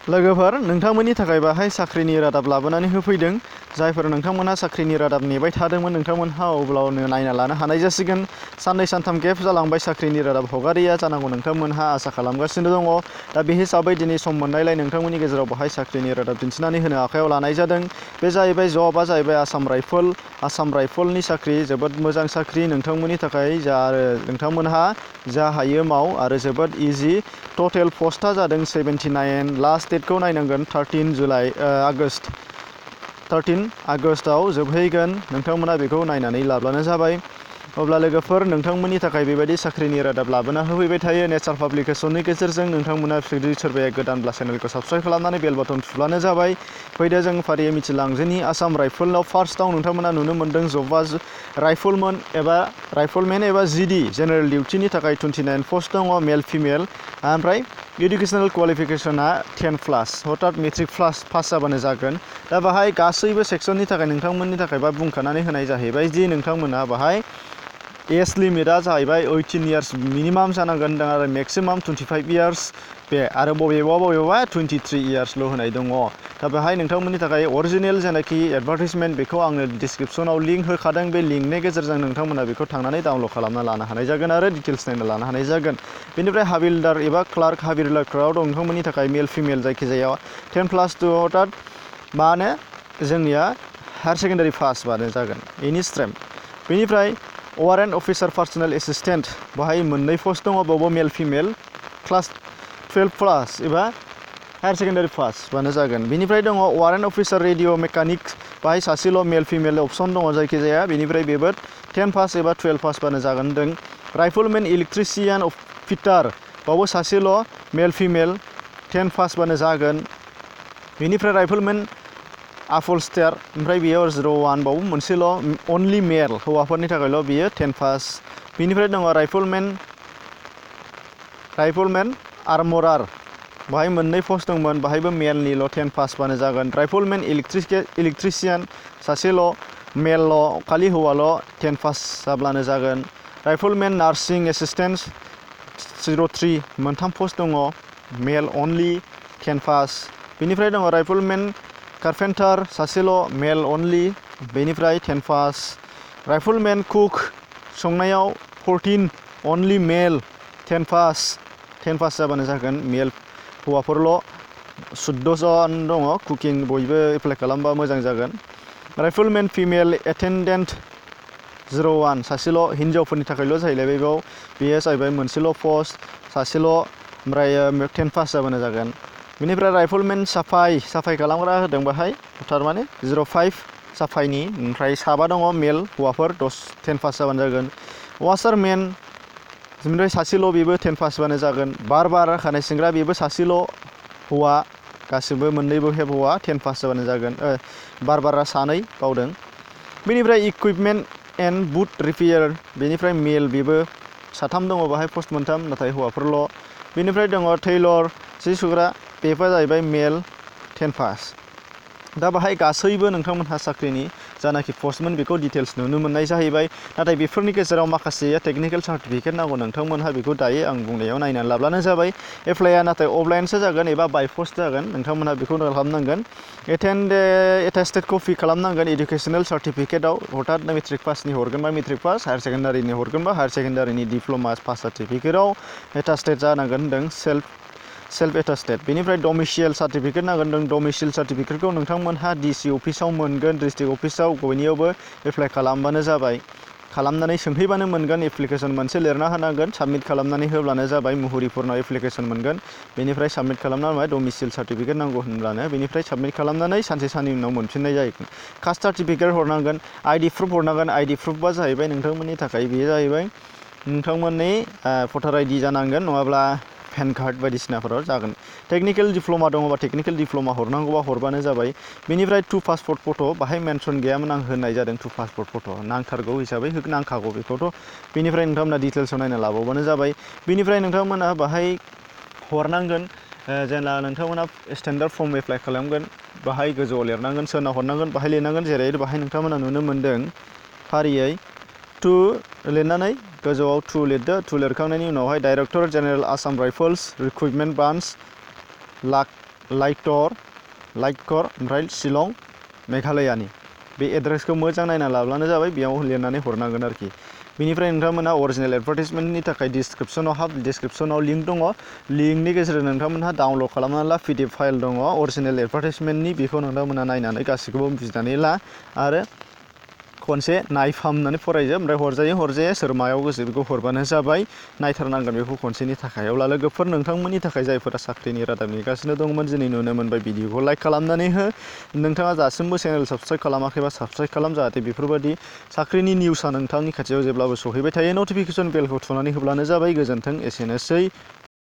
लोगोफोर नोंथांमोननि थाखाय बाहाय साख्रिनि रादाब लाबोनानै होफैदों। जायफोर नोंथांमोनहा साख्रिनि रादाब नेबाय थादोंमोन नोंथांमोनहा अब्लानो नायना लानो हानाय जासिगोन। साननै सानथाम गेप जालांबाय साख्रिनि रादाब हगारिया जानांगौ नोंथांमोनहा आसा खालामगासिनो दङ। दा बे हिसाबै दिनै सम मोननायलाय नोंथांमोननि गेजेराव बाहाय साख्रिनि रादाब दिन्थिनानै होनो आखायाव लानाय जादों। बे जाहैबाय जबआ जाहैबाय आसाम राइफलनि साख्रि जोबोद मोजां साख्रि नोंथांमोननि थाखाय नोंथांमोनहा जा हायो माव आरो जोबोद इजि। टटेल पस्टआ जादों 79 लास्ट डेटखौ नायनांगोन 13 आगस्टआव जोबहैगोन नोंथांमोना बेखौ नायनानै लाब्लानो जाबाय। अब्ला लोगोफोर नोंथांमोननि थाखाय बेबायदि साख्रिनि रादाब लाबोना होफैबाय थायो नेचार पाब्लिकेसननि गेजेरजों। नोंथांमोना सोरबाया गोदानब्ला चेनेलखौ साबस्क्राइब खालामनानै बेल बाटन थुब्लानो जाबाय। फैदो जों फारियै मिथिलांजोनि आसाम राइफलाव फार्स्टआव नोंथांमोना नुनो मोन्दों जबआ राइफलमेन एबा जिडि जेनेरेल डिउटिनि थाखाय 29 पस्ट दङ मेल फिमेल। ओमफ्राय इडुकेसनेल क्वालिफिकेसना 10+ हथात मेट्रिक पास जाबानो जागोन। दा बाहाय गासैबो सेक्सननि थाखाय नोंथांमोननि थाखाय बुंखानानै होनाय जाहैबाय दि नोंथांमोनहा बाहाय एज लिमिटआ जाहैबाय 18 इयार्स मिनिमाम जानांगोन आरो मेक्सिमाम 25 इयार्स बे आरो बबेबा 23 इयार्सल' होनाय दङ। दा बेहाय नोंथांमोननि थाखाय अरिजिनेल जेनाखि एडभार्टाइजमेन्ट बेखौ आङो डिसक्रिपसनाव लिंक होखादों। बे लिंकनि गेजेरजों नोंथांमोना बेखौ थांनानै डाउनलड खालामना लानो हानाय जागोन आरो डिटेल्स नायना लानो हानाय जागोन। बेनिफ्राय हाबिलदार एबा क्लार्क हाबिलदारफोराव दं नोंथांमोननि थाखाय मेल फिमेल जायखिजाया 10+2 हथात माने जोंनिया हायार सेकेन्डारि पासबानो जागोन एनि स्ट्रिम। बेनिफ्राय वारेन्ट अफिसार पार्सनेल एसिस्टेन्ट बाहाय मोननै पस्ट दङ बावबो मेल फिमेल क्लास 12+ एबा हायार सेकेन्डारि पासबानो जागोन। बेनिफ्राय दङ वारेन्ट अफिसार रेडिअ मेकानिक बाहाय सासेल' मेल फिमेल अपसन दङ जायखिजाया। बेनिफ्राय बेबो 10+ एबा 12+ बानो जागोन होनदों। राइफलमेन इलेक्ट्रिसियान फिटार बावबो सासेल' मेल फिमेल 10+ बानो जागोन। बेनिफ्राय राइफलमेन आपहलस्टार ओमफ्राय बेयो 01 बावबो मोनसेल' अनलि मेल हौवाफोरनि थाखायल' बियो 10+। बेनिफ्राय दङ राइफलमेन आर्मरार बाहाय मोननै पस्ट दंमोन बाहायबो मेलनिल' 10+ बानो जागोन। राइफलमेन इलेक्ट्रिसियान सासेल' मेलल' खालि हौवाल' 10+ जाब्लानो जागोन। राइफलमेन नार्सिं एसिस्टेन्ट 03 मोनथाम पस्ट दङ मेल अनलि 10+। बेनिफ्राय दङ राइफलमेन कारपेन्टार सासेल' मेल अनलि बेनिफ्राय 10+। राइफलमेन कुक संनायाव 14 अनलि मेल 10+ जाबानो जागोन। मेल हौवाफोरल' 14 जन दङ कुकिं बयबो एप्लाइ खालामबा मोजां जागोन। राइफलमेन फिमेल एटेन्डेन्ट 01 सासेल' हिनजावफोरनि थाखायल' जाहैलायबाय बेयो जाहैबाय मोनसेल' पस्ट सासेल' ओमफ्राय 10+ जाबानो जागोन। बेनिफ्राय राइफलमेन साफाइ खालामग्रा होदों बाहाय थारमाने 05 साफाइनि ओमफ्राय साबा दङ मेल हौवाफोर 10+ जाबानो जागोन। वासारमेन ओमफ्राय सासेल' बेबो 10+ बानो जागोन। बार खानाय सिंग्रा बेबो सासेल' हौवा गासिबो मोननैबो हौवा 10+ जाबानो जागोन। बारबारा सानै बावदों। बेनिफ्राय इकुइपमेन्ट एन्ड बुट रिपेयार बेनिफ्राय मेल बेबो साथाम दङ बाहाय पस्ट मोनथाम नाथाय हौवाफोरल'। बेनिफ्राय दङ टेइलर जि सुग्रा बेबो जाहैबाय मेल 10+। दा बाहाय गासैबो नोंथांमोनहा साख्रिनि जानाखि पस्टमोन बेखौ डिटेल्स नुनो मोननाय जाहैबाय। नाथाय बेफोरनि गेजेराव माखासेया टेकनिकेल सार्टिफिकेट नांगौ नोंथांमोनहा बेखौ दायो आं बुंनायाव नायनानै लाब्लानो जाबाय। एप्लाइआ नाथाय अफलाइनसो जागोन एबा बाय पस्ट जागोन नोंथांमोनहा बेखौ खालामनांगोन। एटेस्टेड कपि खालामनांगोन इडुकेसनेल सार्टिफिकेटआव हथात मेट्रिक पासनि हरगोनबा मेट्रिक पास हायार सेकेन्डारिनि हरगोनबा हायार सेकेन्डारिनि डिप्ल'मा पास सार्टिफिकेटआव एटेस्टेड जानांगोन होनदों सेल्फ एटेस्टेड। बेनिफ्राय डमिसियेल सार्टिफिकेट नांगोन होनदों। डमिसियेल सार्टिफिकेटखौ नोंथांमोनहा डिसि अफिसाव मोनगोन डिस्ट्रिक्ट अफिसाव बयनियावबो एप्लाइ खालामबानो जाबाय। खालामनानै सोंहैबानो मोनगोन। एप्लिकेसन मोनसे लिरना होनांगोन साबमिट खालामनानै होब्लानो जाबाय। मुहुरिफोरनाव एप्लिकेसन मोनगोन बेनिफ्राय साबमिट खालामनानै डमिसियेल सार्टिफिकेट नांगौ होनब्लानो बेनिफ्राय साबमिट खालामनानै सानसे साननि उनाव मोनफिननाय जाहैगोन। कास्ट सार्टिफिकेट हरनांगोन। आइडि प्रुफ हरनांगोन। आइडि प्रुफआ जाहैबाय नोंथांमोननि थाखाय बेयो जाहैबाय नोंथांमोननि भटार आइडि जानांगोन नङाब्ला पेन कार्ड बायदिसिनाफोराव जागोन। टेकनिकेल डिप्ल'मा दङबा टेकनिकेल डिप्ल'मा हरनांगौबा हरबानो जाबाय। बेनिफ्राय 2 पासपर्ट फट' बाहाय मेनसन गैयामोन आं होनाय जादों 2 पासपर्ट फट' नांथारगौ हिसाबै नांखागौ बेखौथ'। बेनिफ्राय नोंथांमोना डिटेल्सआव नायना लाबावबानो जाबाय। बेनिफ्राय नोंथांमोना बाहाय हरनांगोन जेला नोंथांमोना स्टेन्डार्ड फर्म एप्लाइ खालामगोन बाहाय गोजौआव लिरनांगोन सोरना हरनांगोन बाहाय लिरनांगोन जेरै बाहाय नोंथांमोना नुनो मोन्दों फारियै 2 लिरनानै गोजौआव 2 लिरदो। 2 लिरखांनायनि उनावहाय director general Assam Rifles recruitment branch Laitkor ओमफ्राय शिलं मेघालयानि बे एड्रेसखौ मोजां नायना लाब्लानो जाबाय बेयाव लिरनानै हरनांगोन आरोखि बेनिफ्राय नोंथांमोनहा अरिजिनेल एडभार्टाइजमेन्टनि थाखाय डिसक्रिप्सनाव लिंक दङ लिंकनि गेजेरजों नोंथांमोनहा डाउनलड खालामनानै ला PDF फाइल दङ अरिजिनेल एडभार्टाइजमेन्टनि बेखौ नोंथांमोनहा नायनानै गासैखौबो बुजिनानै ला आरो खनसे नायफामनानै फरायजोब ओमफ्राय हरजाया सोर मायाव गोसो बेखौ हरबानो जाबाय नायथारनांगोन बेखौ खनसेनि थाखाय अब्ला लोगोफोर नोंथांमोननि थाखाय जायफोरा साख्रिनि रादाब नेगासिनो दंमोन दिनै नुनो मोनबाय भिडिअखौ लाइक खालामनानै हो नोंथाङा दासिमबो चेनेल साबस्क्राइब खालामाखैबा साबस्क्राइब खालाम जाहाथे बेफोरबायदि साख्रिनि निउसआ नोंथांनि खाथियाव जेब्लाबो सहैबाय थायो नटिफिकेसन बेलखौ थुनानै होब्लानो जाबाय गोजोन्थों एसेनोसै